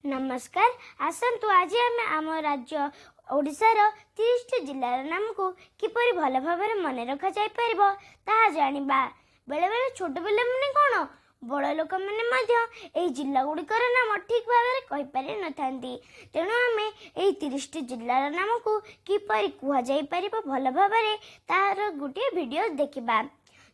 ନମସ୍କାର। ଆସନ୍ତୁ, ଆଜି ଆମେ ଆମ ରାଜ୍ୟ ଓଡ଼ିଶାର 30ଟି ଜିଲ୍ଲାର ନାମକୁ କିପରି ଭଲ ଭାବରେ ମନେ ରଖାଯାଇପାରିବ, ତାହା ଜାଣିବା। ବେଳେବେଳେ ଛୋଟ ପିଲାମାନେ କ'ଣ, ବଡ଼ ଲୋକମାନେ ମଧ୍ୟ ଏହି ଜିଲ୍ଲା ଗୁଡ଼ିକର ନାମ ଠିକ୍ ଭାବରେ କହିପାରିନଥାନ୍ତି। ତେଣୁ ଆମେ ଏହି 30ଟି ଜିଲ୍ଲାର ନାମକୁ କିପରି କୁହାଯାଇପାରିବ ଭଲ ଭାବରେ, ତାହାର ଗୋଟିଏ ଭିଡ଼ିଓ ଦେଖିବା।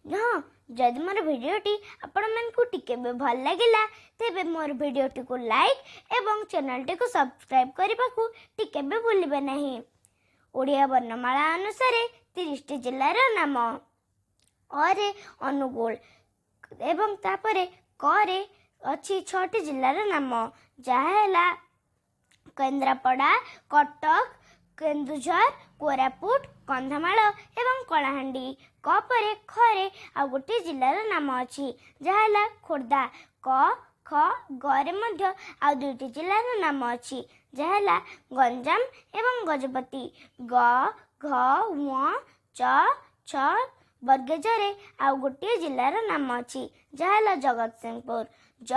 ହଁ, ଯଦି ମୋର ଭିଡ଼ିଓଟି ଆପଣମାନଙ୍କୁ ଟିକେ ବି ଭଲ ଲାଗିଲା, ତେବେ ମୋର ଭିଡ଼ିଓଟିକୁ ଲାଇକ୍ ଏବଂ ଚ୍ୟାନେଲଟିକୁ ସବସ୍କ୍ରାଇବ୍ କରିବାକୁ ଟିକେ ବି ଭୁଲିବେ ନାହିଁ। ଓଡ଼ିଆ ବର୍ଣ୍ଣମାଳା ଅନୁସାରେ 30ଟି ଜିଲ୍ଲାର ନାମ: ଅରେ ଅନୁଗୁଳ ଏବଂ ତାପରେ କରେ ଅଛି ଛଅଟି ଜିଲ୍ଲାର ନାମ, ଯାହା ହେଲା କେନ୍ଦ୍ରାପଡ଼ା, କଟକ, କେନ୍ଦୁଝର, କୋରାପୁଟ, କନ୍ଧମାଳ ଏବଂ କଳାହାଣ୍ଡି। କ ପରେ ଖରେ ଆଉ ଗୋଟିଏ ଜିଲ୍ଲାର ନାମ ଅଛି, ଯାହା ହେଲା ଖୋର୍ଦ୍ଧା। କ, ଖ, ଗରେ ମଧ୍ୟ ଆଉ ଦୁଇଟି ଜିଲ୍ଲାର ନାମ ଅଛି, ଯାହା ହେଲା ଗଞ୍ଜାମ ଏବଂ ଗଜପତି। ଗ, ଘ, ଙ, ଚ, ଛ ବର୍ଗେଜରେ ଆଉ ଗୋଟିଏ ଜିଲ୍ଲାର ନାମ ଅଛି, ଯାହା ହେଲା ଜଗତସିଂହପୁର। ଜ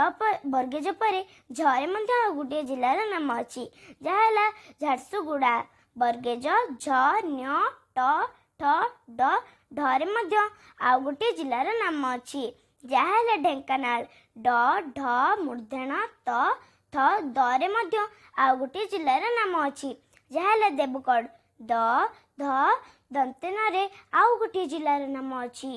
ବର୍ଗେଜ ପରେ ଝରେ ମଧ୍ୟ ଆଉ ଗୋଟିଏ ଜିଲ୍ଲାର ନାମ ଅଛି, ଯାହା ହେଲା ଝାରସୁଗୁଡ଼ା। ବର୍ଗେଜ ଝ, ଞ, ଟ, ଠ, ଡ, ଢରେ ମଧ୍ୟ ଆଉ ଗୋଟିଏ ଜିଲ୍ଲାର ନାମ ଅଛି, ଯାହା ହେଲା ଢେଙ୍କାନାଳ। ଡ, ଢ ମୂର୍ଦ୍ଧନ୍ୟ ତ, ଥ, ଦରେ ମଧ୍ୟ ଆଉ ଗୋଟିଏ ଜିଲ୍ଲାର ନାମ ଅଛି, ଯାହା ହେଲା ଦେବଗଡ଼। ଦ, ଧ ଦନ୍ତେନରେ ଆଉ ଗୋଟିଏ ଜିଲ୍ଲାର ନାମ ଅଛି।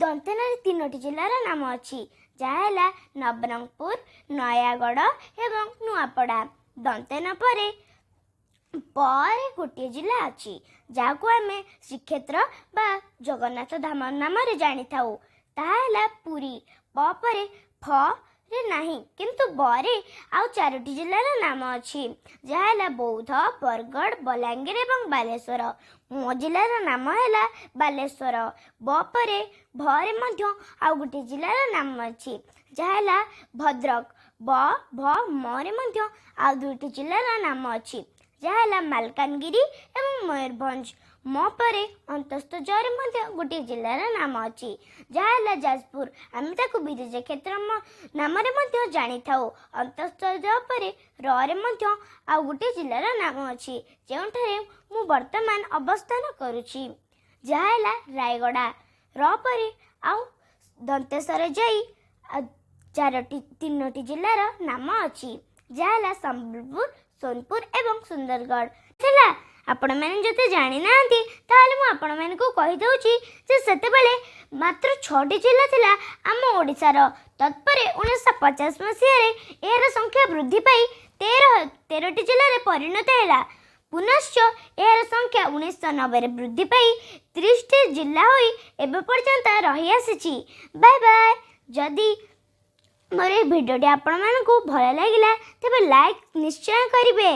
ଦନ୍ତେନରେ ତିନୋଟି ଜିଲ୍ଲାର ନାମ ଅଛି, ଯାହା ହେଲା ନବରଙ୍ଗପୁର, ନୟାଗଡ଼ ଏବଂ ନୂଆପଡ଼ା। ଦନ୍ତେନ ପରେ ପରେ ଗୋଟିଏ ଜିଲ୍ଲା ଅଛି, ଯାହାକୁ ଆମେ ଶ୍ରୀକ୍ଷେତ୍ର ବା ଜଗନ୍ନାଥ ଧାମ ନାମରେ ଜାଣିଥାଉ, ତାହା ହେଲା ପୁରୀ। ପ ପରେ ଫ ରେ ନାହିଁ, କିନ୍ତୁ ବରେ ଆଉ ଚାରୋଟି ଜିଲ୍ଲାର ନାମ ଅଛି, ଯାହା ହେଲା ବୌଦ୍ଧ, ବରଗଡ଼, ବଲାଙ୍ଗୀର ଏବଂ ବାଲେଶ୍ୱର। ମୋ ଜିଲ୍ଲାର ନାମ ହେଲା ବାଲେଶ୍ୱର। ବ ପରେ ଭରେ ମଧ୍ୟ ଆଉ ଗୋଟିଏ ଜିଲ୍ଲାର ନାମ ଅଛି, ଯାହା ହେଲା ଭଦ୍ରକ। ବ, ଭ, ମରେ ମଧ୍ୟ ଆଉ ଦୁଇଟି ଜିଲ୍ଲାର ନାମ ଅଛି, ଯାହା ହେଲା ମାଲକାନଗିରି ଏବଂ ମୟୂରଭଞ୍ଜ। ମ ପରେ ଅନ୍ତସ୍ଥ ଜରେ ମଧ୍ୟ ଗୋଟିଏ ଜିଲ୍ଲାର ନାମ ଅଛି, ଯାହା ହେଲା ଯାଜପୁର। ଆମେ ତାକୁ ବିରଜା କ୍ଷେତ୍ର ନାମରେ ମଧ୍ୟ ଜାଣିଥାଉ। ଅନ୍ତସ୍ଥ ଜ ପରେ ରରେ ମଧ୍ୟ ଆଉ ଗୋଟିଏ ଜିଲ୍ଲାର ନାମ ଅଛି, ଯେଉଁଠାରେ ମୁଁ ବର୍ତ୍ତମାନ ଅବସ୍ଥାନ କରୁଛି, ଯାହା ହେଲା ରାୟଗଡ଼ା। ର ପରେ ଆଉ ଦନ୍ତେଶ୍ୱର ଯାଇ ଆଉ ଚାରୋଟି ତିନୋଟି ଜିଲ୍ଲାର ନାମ ଅଛି, ଯାହା ହେଲା ସମ୍ବଲପୁର, ସୋନପୁର ଏବଂ ସୁନ୍ଦରଗଡ଼। ହେଲା, ଆପଣମାନେ ଯଦି ଜାଣିନାହାନ୍ତି, ତାହେଲେ ମୁଁ ଆପଣମାନଙ୍କୁ କହିଦେଉଛି ଯେ ସେତେବେଳେ ମାତ୍ର ଛଅଟି ଜିଲ୍ଲା ଥିଲା ଆମ ଓଡ଼ିଶାର। ତତ୍ପରେ 1950 ମସିହାରେ ଏହାର ସଂଖ୍ୟା ବୃଦ୍ଧି ପାଇ 13ଟି ଜିଲ୍ଲାରେ ପରିଣତ ହେଲା। ପୁନଶ୍ଚ ଏହାର ସଂଖ୍ୟା 1990ରେ ବୃଦ୍ଧି ପାଇ 30ଟି ଜିଲ୍ଲା ହୋଇ ଏବେ ପର୍ଯ୍ୟନ୍ତ ରହିଆସିଛି। Bye bye. ଯଦି ମୋର ଏହି ଭିଡ଼ିଓଟି ଆପଣମାନଙ୍କୁ ଭଲ ଲାଗିଲା, ତେବେ ଲାଇକ୍ ନିଶ୍ଚୟ କରିବେ।